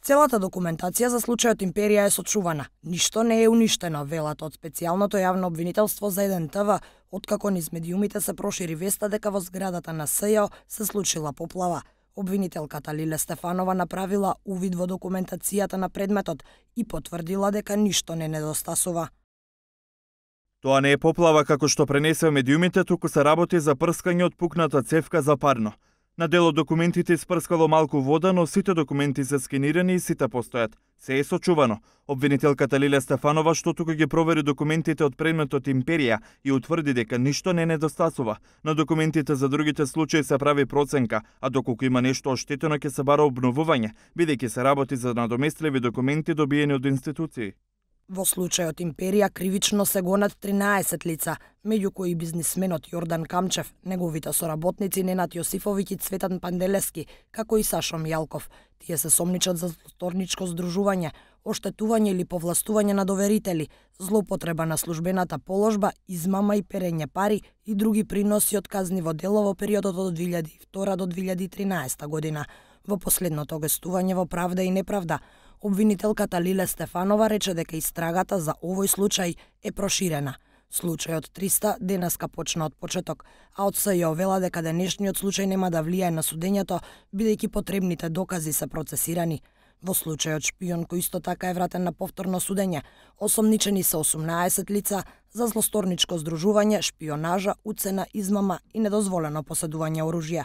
Целата документација за случајот Империја е сочувана. Ништо не е уништено, велат од специјалното јавно обвинителство за 1 ТВ, откако низ медиумите се прошири веста дека во зградата на СЈО се случила поплава. Обвинителката Лиле Стефанова направила увид во документацијата на предметот и потврдила дека ништо не недостасува. Тоа не е поплава како што пренесе медиумите, туку се работи за прскање од пукната цевка за парно. На дел од документите испрскало малку вода, но сите документи се скенирани и сите постојат. Се е сочувано. Обвинителката Лиле Стефанова, што тука ги провери документите од предметот Империја и утврди дека ништо не недостасува. На документите за другите случаи се прави проценка, а доколку има нешто оштетено ќе се бара обновување, бидејќи се работи за надоместливи документи добиени од институции. Во случајот Империја кривично се гонат 13 лица, меѓу кои бизнисменот Јордан Камчев, неговите соработници Ненад Јосифовиќ и Цветан Панделески, како и Сашо Мијалков. Тие се сомничат за злосторничко здружување, оштетување или повластување на доверители, злоупотреба на службената положба, измама и перење пари и други приноси од казниво дело во периодот од 2002 до 2013 година. Во последното гостување во Правда и неправда, обвинителката Лиле Стефанова рече дека истрагата за овој случај е проширена. Случајот 300 денеска почна од почеток, а од СЈО вела дека денешниот случај нема да влијае на судењето, бидејќи потребните докази се процесирани. Во случајот Шпион, кој исто така е вратен на повторно судење, осомничени се 18 лица за злосторничко здружување, шпионажа, уцена, измама и недозволено поседување оружје.